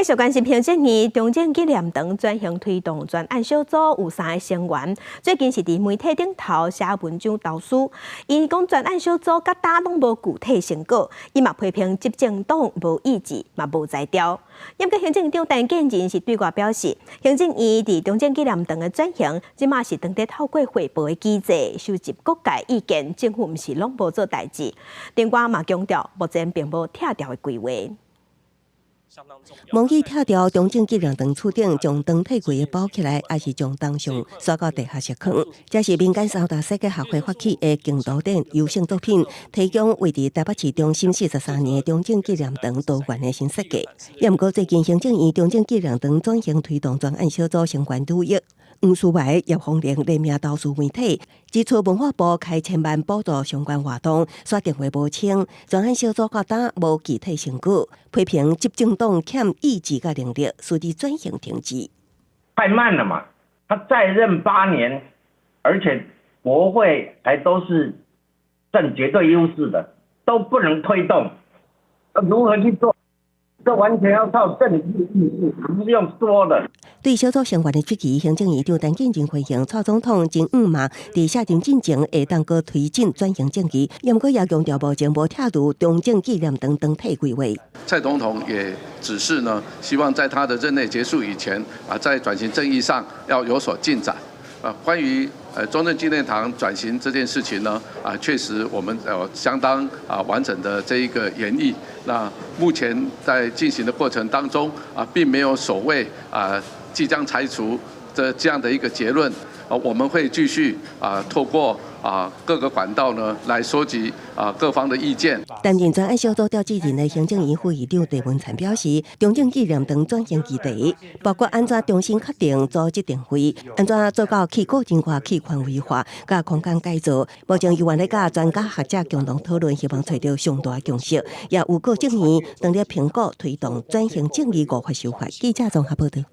繼續關心行政院中正紀念堂轉型推動專案小組有三个成員，最近是佇媒體頂頭寫文章投書，𪜶講專案小組佮今攏無具體成果，伊嘛批評執政黨無意志，嘛無才調。毋過行政院長陳建仁是對外表示，行政院佇中正紀念堂的轉型，這馬是當佇透過匯報的機制，收集各界意見，政府毋是攏無做代誌。另外嘛強調，目前並無拆掉的規劃。模擬拆掉中正紀念堂厝頂，將長體規個包起來，抑是將銅像徙到地下室囥？這是民間三大設計學會發起的競圖展優勝作品，提供位佇台北市中心43年的中正紀念堂多元的新設計。也毋過最近行政院中正紀念堂轉型推動專案小組成員之一黃書懷葉鳳玲聯名投書媒體，指出文化部開千萬補助相關活動，煞電話無清，專案小組到今無具體成果，批評執政黨欠意志佮能力，使得轉型停滯。太慢了嘛！他在任8年，而且國會還都是佔絕對優勢的，都不能推動，如何去做？這完全要靠政治意志，不是用說的。對小組成員的質疑，行政院長陳建仁回應，蔡總統真向望佇卸任進前會當閣推進轉型正義，毋過也強調目前無拆除中正紀念堂長體規劃。蔡總統也指示呢，希望在他的任內結束以前，啊，在轉型正義上要有所進展。啊，關於中正紀念堂轉型這件事情呢，啊，確實我們有相當啊完整的這一個研議。那目前在進行的過程當中，啊，並沒有所謂啊即將拆除這樣的一個結論。啊，我們會繼續啊透過啊各個管道呢來收集啊各方的意見。擔任專案小組召集人的行政院副院長鄭文燦表示，中正紀念堂轉型議題，包括按怎重新確定組織定位，按怎做到去個人化、去權威化，佮空間改造。目前猶原咧佮專家學者共同討論，希望揣著上大共識，也預告政院當咧評估推動轉型正義五法修法。記者綜合報道。